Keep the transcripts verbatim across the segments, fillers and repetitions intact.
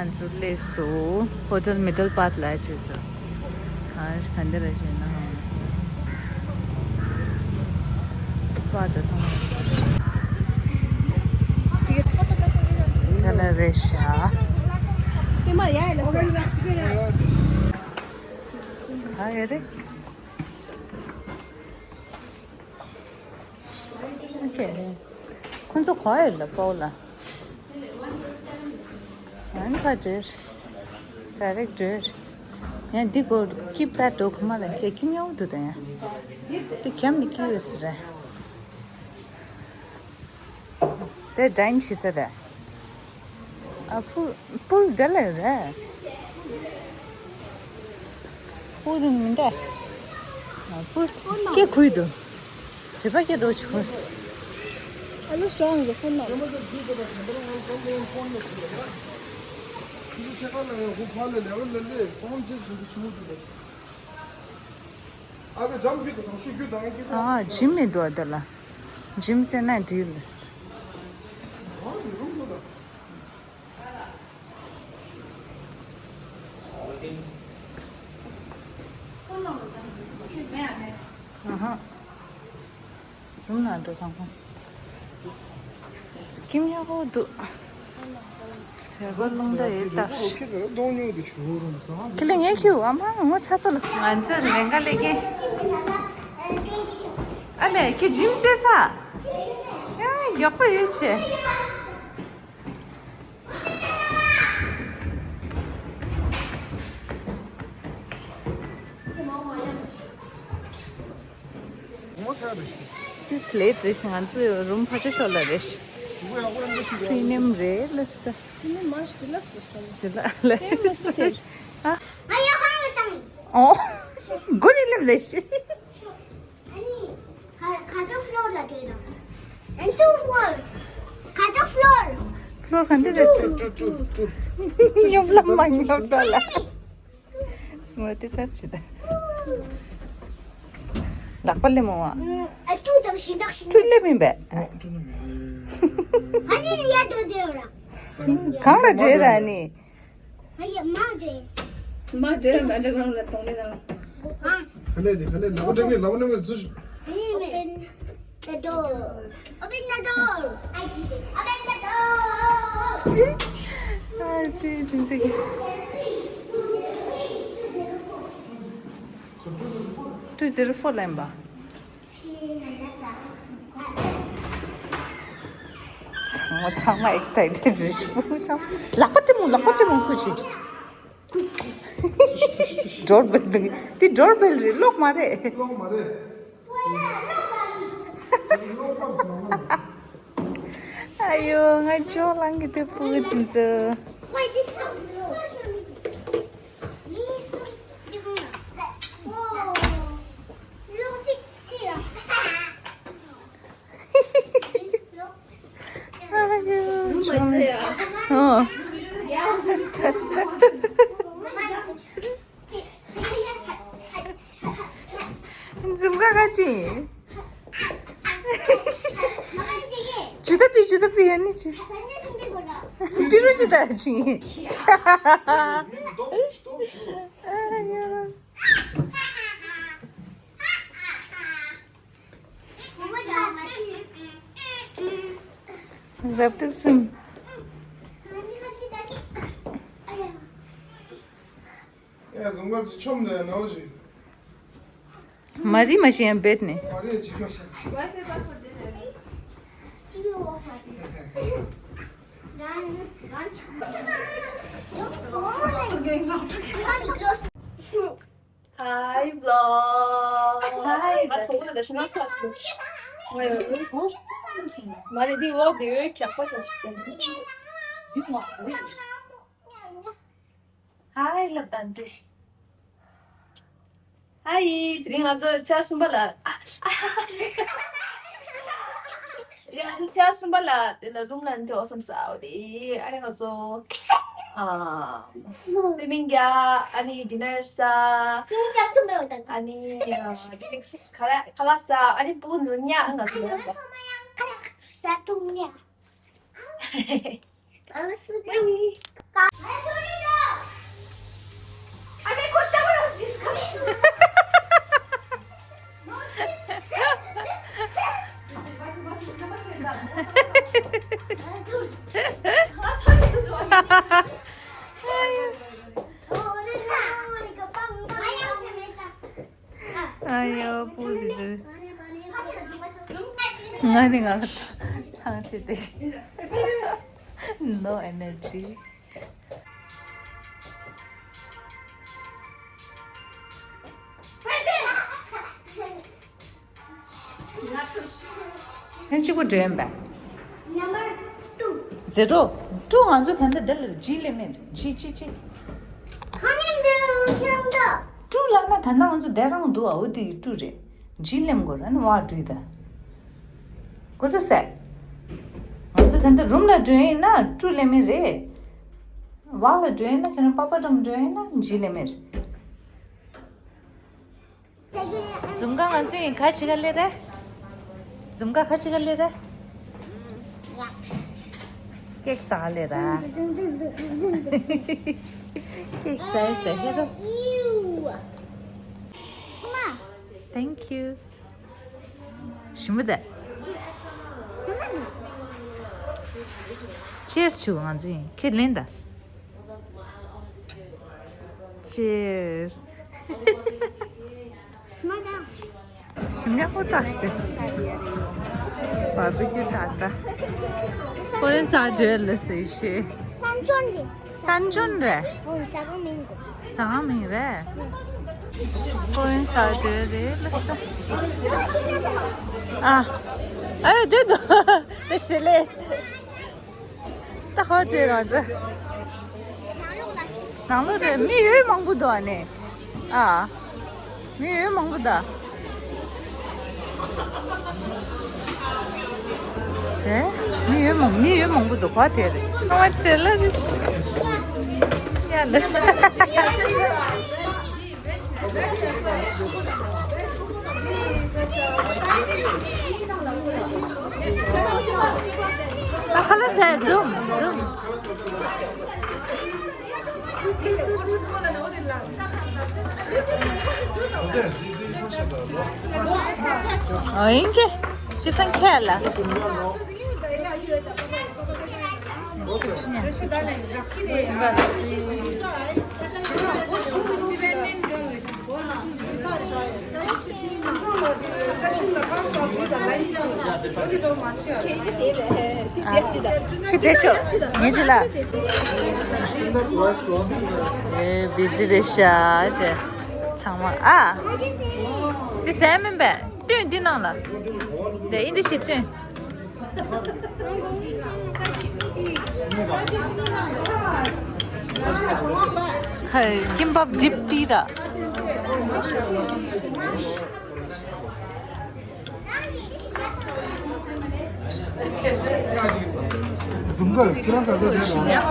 ང་ཚོ་སླེབས་སོང་། ཧོ་ཊེལ་མི་ཌལ་པཱཐ་ལ་བྱེད་དོ། གང་ག་འདི་ར་བྱེད་ན་ཧང་སི་པ་ད་ཚང་མ་ད་ལ་རེད་ཤག་ཨ་ཡ་རེད། ཨོ་ཁེ། ཁོང་ཚོ་ག་པར་ཡོད་ལ་པའོ་ལ། ཨ་ནི་ཕར་འགྲོ། ཌའི་རེག་འགྲོ། ཡང་འདི་གོ་ཀིབ་པད་འགྲོ་ཁོ་མ་ལ་ཁྱེད་ཀྱིས་ཉོ་འདུག་ད་ཡང་། འདི་གམ་ནི་ཀི་ཡོད་ས་རེད། དེ་ཌའིན་བྱེད་ས་རེད། ཨ་ཕུ། ཕུལ་དེ་ལ་རེད། ཕུལ་མི་འདུག་ཨ་ཕུལ་སྐད་ཁུས་འདུག་དེ་པ་སྐད་འགྲོ་ཆོག I was strong as a full now. ཨ་ཇིམ་མི་འདུག་ཨ་དེ་ལ། ཇིམ་མི་འདུག་ཨ་དེ་ལ། འཇིམ་བཙལ་ན་འགྲིག་ལ། ཨ་ཧ། རུམ་ནང་འགྲོ་དང་ཁོང་། ཀིམ་ཡག་པོ་འདུག་ཡག་པོ་རླུང་རྟ་ཡོད་ད། ཁི་ལེ་ངས་ཁྱེའུ་ཨ་མ་ངོ་ཚ་ཏོ་ལ། ང་ཚོ་ལེན་ག་ལེ་གེ། ཨ་ལེ་ཁྱེད་ཇིམ་རྩེ་ཚ། ཡ་ཡག་པོ་ཡོད་ཆེ། དེ་སི་ལེཊ་རེད་ཤག་ང་ཚོའི་རུམ་ཕར་ཕྱོགས་ལ་རེད་ཤག་པི་རི་མི་ཡམ་རེད་ལ་སི་ད། པི་རི་མི་ཡམ་ཌི་ལགས་རེད་ཤག་ཌི་ལགས་ལ་སི་ད། ཨ། ཨ་ཡ་ཧང་ལ་བཏང་། ཨོ། མགོ་ནས་སླེབས་ལེ་ཤི། ཨ་ནི། ཁ་ཁ་ཚོ་ཕློར་ལ་སྡོད་དང་། ཨ་ཏུ་ཕློར། ཁ་ཚོ་ཕློར། ཕློར་ག་འདི་རེད། ཀྲུ་ཀྲུ་ཀྲུ། ཉོབ་ལ་མ་ཉོབ་ད་ལ། སྨོ་དེ་ས་ཆི་ད། ལག་པ་ལེ་མོ་བ། ཨ་ཏུ་དང་ཤིང་ཏག་ཤིང་ཏུ་ལེ་མིན་པས། ཨ་ནི་ཡ་དོ་དེ་ར། གང་ལ་འདྲེ་ར་ནི། ཨ་ཡ་མ་དེ། མ་དེ་མ་དེ་གང་ལ་གཏོང་ལེ་དང་། ཨ། ཁ་ལེ་དེ་ཁ་ལེ་ལག་པ་འདྲེ་མི་ལག་པ་འདྲེ་མི་ཛུ། ཨ་ནི་མེ། The door. Open the door. I did it. Open the door. ཨ་ཙི་ཙི་ཙི། Two zero four ལེན་པ། ཚང་མ་ཚང་མ་ཨེག་སའི་ཊེཌ་རེད་ཤག་ཚང་མ། ལག་པ་སྤྲད་མོ། ལག་པ་སྤྲད་མོ། ཁུ་ཆི། ཌོར་བེལ་འདུག་དེ་ཌོར་བེལ་རེད། གློག་མ་རེད། གློག་མ་རེད། ཨ་ཡོ། ང་ཅོ་ལང་གི་དེ་ཕུ་གི་དེ་ཚོ། ཨ་ཡོ། ཨོ། འཛུམ་ཁ་ཁ་ཅི། ཇི་ལྟ་བུ་ཇི་ལྟ་བུ་ཡ་ནི་ཅི། པི་རུ་ཇི་ལྟ་ཅི། ཨ་ཡོ། རབ་ཏུ་སིམ། ཨེ་བཟུང་བར་ཆོམ་ནས་ནོ་ཞིག་མ་རི་མ་ཤེས་ཡང་བེད་ནས། མ་རི་ཅི་མ་ཤེས། Wi-Fi password didn't have this. Hi vlog. Hi. ང་གྲོགས་པོ་དང་ཞིང་ཁ་ཚོགས་ཤིག་མ་རེད་འདི་འོག་འདི་འོག་གྱག་པ་ཞིག་ཞིག་Hi ལབ་དང་ཚེ། Hi དེ་རིང་ང་ཚོ་ཚེས་གསུམ་པ་ལ། ཨ། ཨ། དེ་རིང་ང་ཚོ་ཚེས་གསུམ་པ་ལ་དེ་ལ་རུམ་ལ་འདི་འོ་བསམ་ས་འོ་དེ། ཨ་ནི་ང་ཚོ། ཨ། སི་མིང་རྒྱག་ཨ་ནི་ཌི་ནར་ཟ། སི་མིང་རྒྱག་ཐུབ་མེད་པ་དང་། ཨ་ནི་ཨ་ཌི་ལེགས་ཁ་ལག་ཁ་ལག་ཟ། ཨ་ནི་སྤུ་གུ་འཛུལ་ཉག་ཨ་ང་ཚོ་ཡོད་པ། ཁ་ལག་ཟ་ཐུབ་ཉག་ཨ་སུ་ཏི། ཁ་ལག་ཟ་ཐུབ་ཉག་ཨ་ཡོ་པུ་དེ་ཚོ། ང་ནི་ང་ལ་ཐང་ཆད་དེ། No energy. ཡང་གཅིག་པོ་འགྲོ་ཡིན་པས། Number two. Zero. Two ང་ཚོ་ད་ལྟ་འདི་ལ་ཇི་ལེ་མེད། ཇི་ཇི་ཇི། གང་ཡིན་འདི་ཁྱེད་རང་ཚོ། Two ལབ་ན་ད་ལྟ་ང་ཚོ་འདི་རང་འདུག་ཨ། འོ་དེ་ཡི་two རེད། ཇི་ལེམ་དགོས་ར་ནི་བ་འགྲོ་ཡི་ད། གོ་ཚོད་སད། ང་ཚོ་ད་ལྟ་རུམ་ལ་འགྲོ་ཡིན་ན་two ལེ་མེད་རེད། བ་ལ་འགྲོ་ཡིན་ན་ཁྱེད་རང་པ་པ་འགྲམ་འགྲོ་ཡིན་ན་ཇི་ལེ་མེད་རེད། འཛུམ་དཀར་ང་ཚོ་ཡིན་ག་ཅི་ག་ལེ་རེད། འཛུམ་དཀར་ག་ཅི་ག་ལེ་རེད། ཀེག་ཟ་ག་ལེ་ར། ཀེག་ཟ་ཡི་ཟ་ཧེ་རོ། Thank you. ཞིམ་པོ་ད། Cheers ཆུ་ང་ཚོ་ཡིན་ཁྱེད་ལེན་ད། Cheers. ཞིམ་ཉག་པོ་བཀྲ་སྟེ། བར་བུ་ཀྱུ་ཏག་ཏག་ཁོ་རེ་ས་ཇོ་ལ་སེ་ཤེ། སན་ཅོན་རེད། སན་ཅོན་རེད། ཨོ་ཟ་ཁང་མིང་གོ། ཟ་ཁང་མིང་རེད། ཁོ་རེ་ས་ཇོ་རེད་ལ་སེ། ཨ། ཨེ་དེ་དོ། དེ་སྟེ་ལེ། ད་ཧོ་ཅེ་རང་ཚོ། ནང་ལོགས་རེད། མི་ཡོད་མང་པོ་འདུག་ཨ་ནི། ཨ། མི་ཡོད་མང་པོ་འདུག་དེ། མི་ཡོད་མང་། མི་ཡོད་མང་པོ་འདུག་ག་དེ་རེད། ཧོ་ཅེ་ལ་རེད། ཡ་ལ་སེ། ཨ་ཁ་ལ་ཟེར་འཛུམ་འཛུམ། ཨ་ཡིན་གྱི། ཁྱི་སང་ཁས་ལ། ཁྱི་དེ་ཤོག་ངས་ཅི་ལ། ཨེ་བི་ཛི་རེད་ཤག་ཞེས་ཚང་མ་ཨ། འདི་ཟས་མིན་པས། སྟོན་འདི་ནང་ལ། འདི་ཨིན་འདི་ཞིག་སྟོན། ཁ་ཀིམ་པབ་ཌིབ་ཏི་ར། འཛུམ་དཀར་ཁྱེད་རང་ག་ཚོད་རེད་ལ།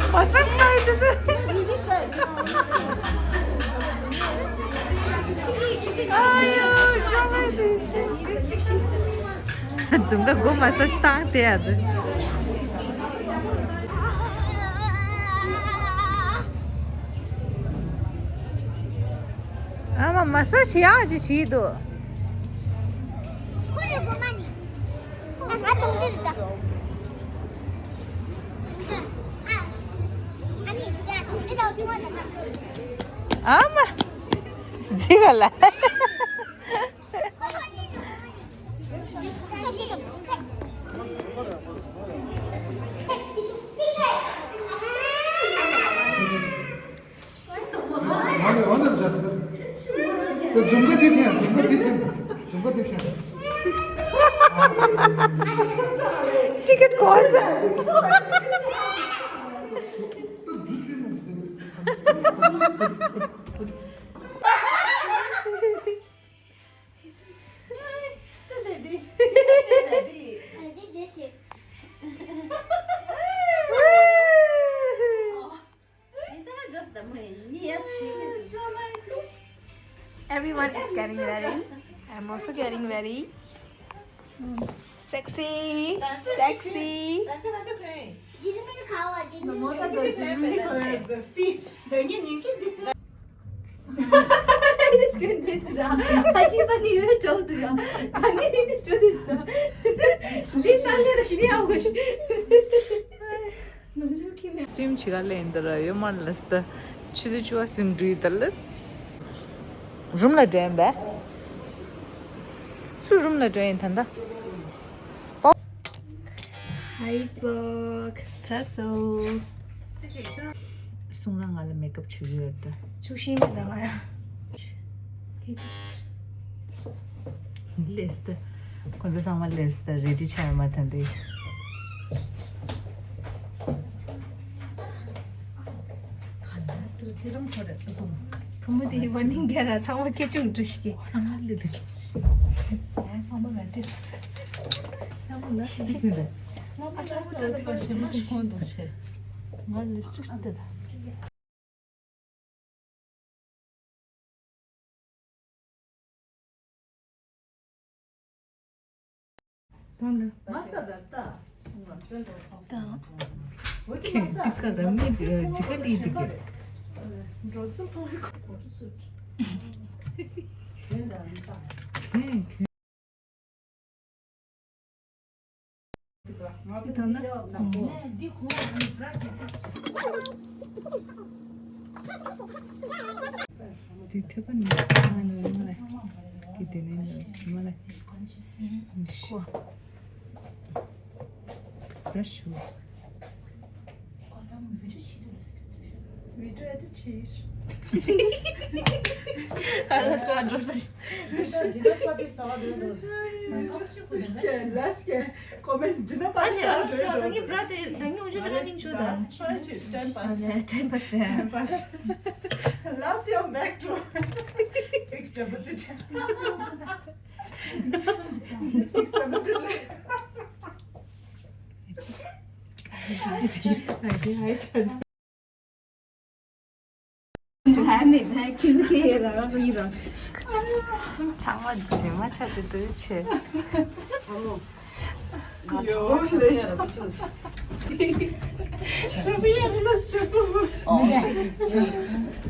མ་སཱ་ཇི་ཡ་ཅི་ཟེར། ཨ་ཡོ། འཛུམ་དཀར་མགོ་མ་སཱ་ཇི་བཏང་དེ་ཡ་ཟེར། ཨ་མ་མ་སཱ་ཇི་ཡག་ཅིག་བྱས་འདུག་ཨ་མ། ཟི་ག་ལ། ཨ་ནི་ཨ་ནི་ཟེར་ཏེ། དེ་འཛུམ་ཁ་འདི་འཐེན། འཛུམ་ཁ་འདི་འཐེན། འཛུམ་ཁ་འདི་འཐེན། ཊི་ཀེ་ཊི་གོ་ས། Everyone is getting ready. I'm also getting ready. Sexy, sexy. སིམ་ཆི་ག་ལེན་ད་ར་ཡོད་མ་ལས་ད། ཆུ་ཚོད་བཅུ་པ་སིམ་འགྲོ་ཡི་ད་ལས། རུམ་ལ་འགྲོ་ཡིན་པས། སུ་རུམ་ལ་འགྲོ་ཡིན་ད་ད། Hi vlog. ཚ་སོ། གསུང་ར་ང་ལ་མེག་ཨབ་བྱུག་ཡོད་ད། བྱུག་ཤེས་མེད་ད་ང་ཡ། ལེས་ད། ཁོང་ཚོ་ཚང་མ་ལེས་ད་རེ་ཌི་ཆགས་མ་ཐན་ཏེ། བུ་མོ་དེ་ཡི་བར་ནིང་རྒྱ་ར་ཚང་མ་ཁྱེད་ཅུང་འདྲི་ཞིག་གི། ཚང་མ་ལེ་ལེ། ཚང་མ་ང་འདྲི། ཚང་མ་ལ་ལེ་ལེ། ང་ཨ་ཤ་སྟོད་པ་ཞེ་མ་ཤོང་འདུག་ཆེ། ང་ལེ་ཅིག་སྟེ་ད། ད་ལ། ང་ལྟ་ད་ལྟ། ད། འདི་ག་རང་མི་འདི་ག་འདི་ག་ལི་འདི་ག་འགྲོ་སོང་ཐོང་གི་གོ་སུ། ཁྱོད་འདྲ་མི་ལྟ། ཁྱོད་ཁྱོད། ད་ན། དེ་ཐེ་པ་ནི་ང་ནི་མ་ལ། དེ་དེ་ནི་ནི་མ་ལ། ཁོ། ད་ཞུ། བི་ཌི་ཡོ་ཨེ་ཌི་ཊི་བྱེད། ཨ་ལ་སྟོ་ཨ་འགྲོ་ས། ལས་ཀྱི་ཀོ་མེན་ཊི་འདི་ནས་པར་ཏི་ས་བ་འགྲོ་འགྲོ། ད་ངས་འུ་ཅག་ཏྲེ་ནིང་བྱོས་དང་། ཊའིམ་པཱས་རེད། ཊའིམ་པཱས། Last year back to fixed deposit. Fixed deposit. ལྷ་ནི་ལྷ་ཁི་ཟི་ཁི་ཧེ་ར་ར་རི་ར། ཚང་མ་རྫུན་མ་ཆགས་ཏེ་འདུག་ཆེ། ཡོ་ལེ་ཤ། ཆ་བི་ཡ་རི་ལ་ཆ་བི།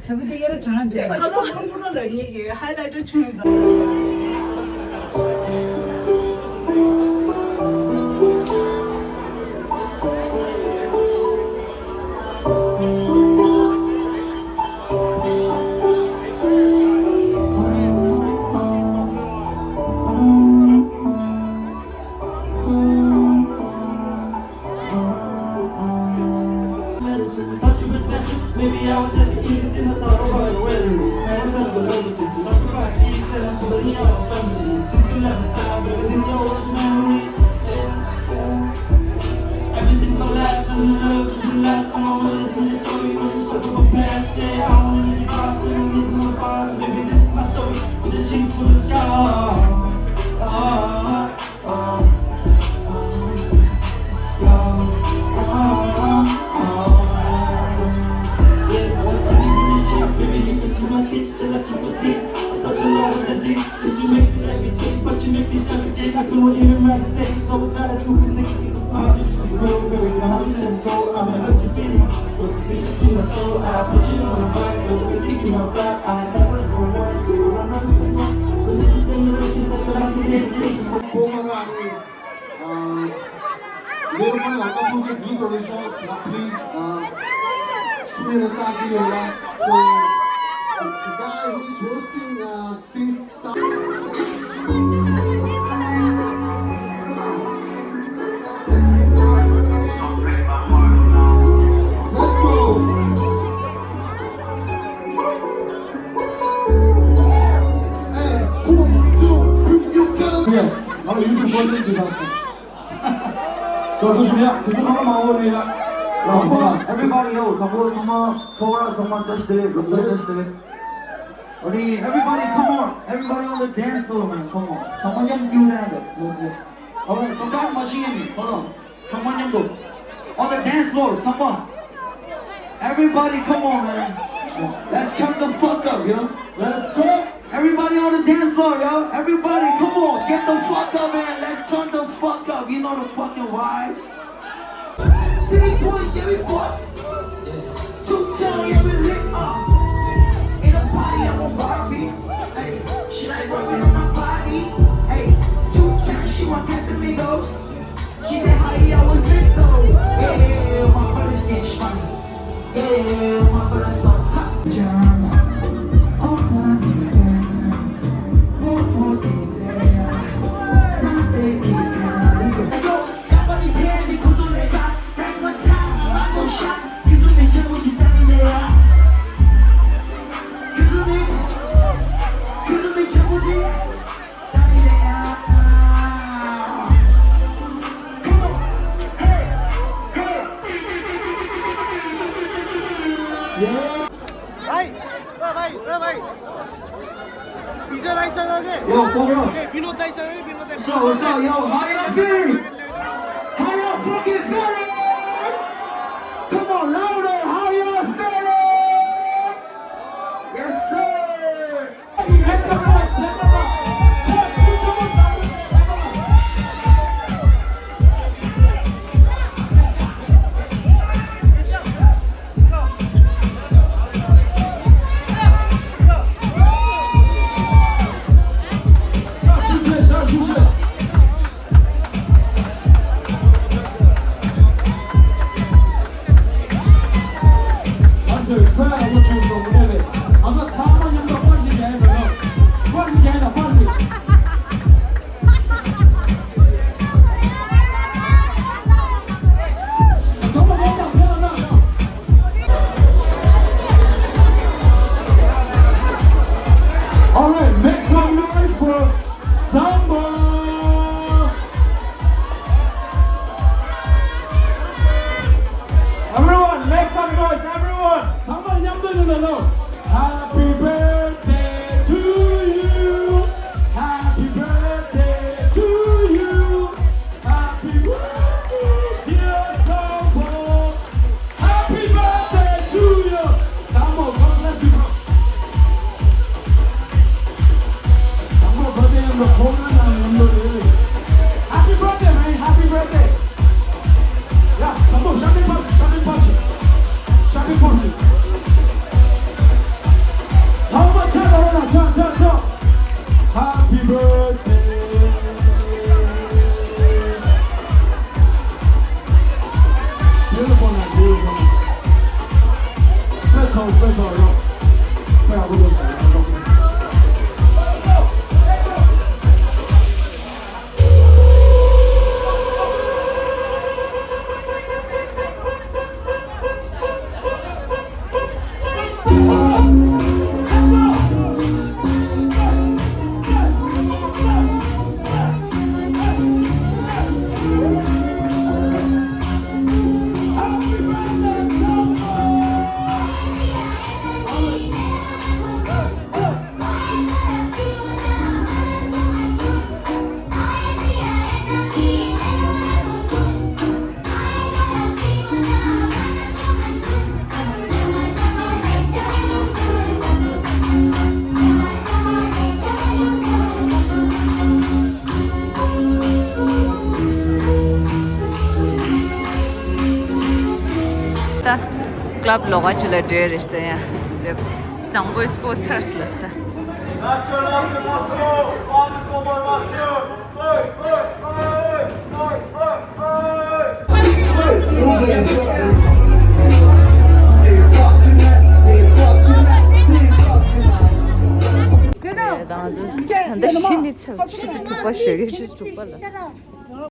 ཆ་བི་དེ་ཡ་ར་གྲང་ཅེ། ཁ་ལོ་ཁམ་བུ་ལ་ལ་ངེད་ཀྱི་ཧའི་ལའི་ཊར་ཆུང་དང་། Maybe I was just eating in the thought about the weather. Man, I'm not the lowest. Talk about each other, but you know, family. Since you left my side, baby, things always memory. Everything collapsed in the love, you last all in the story. When you talk about past, yeah, I don't wanna be boss, and you know, boss, baby, this is my story. With the jeans full of scars. Ah. Boomerang. Uh, Little Money, I'll come to the beat on the song, but please, uh, Sumira Sakinola. So, the, the guy who is hosting, uh, since start. Let's go. Hey, one, two, three, you go. Yeah, I'm a YouTube content disaster. So, this is, yeah, this is one of my own, yeah. So, come on, everybody, yo, come on, come on, come on, come on, touch the, touch the. Ready, everybody, come on. Everybody on the dance floor, man, come on. Come on, young dude, and let's, let's. All right, so start machine, hold on. Someone, young dude. On the dance floor, someone. Everybody, come on, man. Let's turn the fuck up, yo. Let's go. Everybody on the dance floor, yo. Everybody, come on. Get the fuck up, man. Let's turn the fuck up. You know the fucking vibes. City boys, yeah, we fuck. Two time, yeah, we lit up. In a party, I'm a Barbie. Hey, she like rubbing on my body. Hey, two times, she want Casamigos. She said, "Hi, I was lit though." Yeah, my brother's getting shmoney. Yeah, my brother's on top. Jam. Oh, my baby. Oh, oh, they say, my baby, yeah, you go. Let's go. Nobody can be good on that guy. That's my time. I go shot. You do me, check what you done in there. You do me. You do me, check what you. भाइ, ओ भाइ, ओ भाइ। विजय राईसँग के? Yo, come on. ए, विनोद दाइसँग के? विनोद दाइ। What's up, what's up, yo? How y'all feeling? How y'all fucking feeling? Come on, louder. How y'all feeling? Yes, sir. All right, make some noise for Samba! Everyone, make some noise, everyone! Samba, མཉམ་དུ་ཡིན་ན་ལོ། Happy birthday to you. Happy birthday to you. Happy birthday, dear Samba. Happy birthday to you. Samba, God bless you, bro. Samba birthday ཡིན་ན་ཁོང་རང་ཡང་ཡིན་འདོད་རེད། Happy birthday, man. Happy birthday. Yeah, Samba, champagne party, champagne party. Champagne party. Samba, cha, cha, cha, cha, cha. Happy birthday. Beautiful night, beautiful night. Special, special, yo. ད་ཀླབ་ལོགས་ཀ་ཅིག་ལ་འགྲོ་ཡ་རེད་ད། ཡ་འདི་བཟང་པོའི་སྤོ་ཚར་སི་ལ་སི་ད། དེ་ད་ང་ཚོ་ད་ལྟ་གཞི་ནས་ཚར་སི་ཆུ་ཚོད་དྲུག་པ་ཞོགས་ཀས་ཆུ་ཚོད་དྲུག་པ་ལ།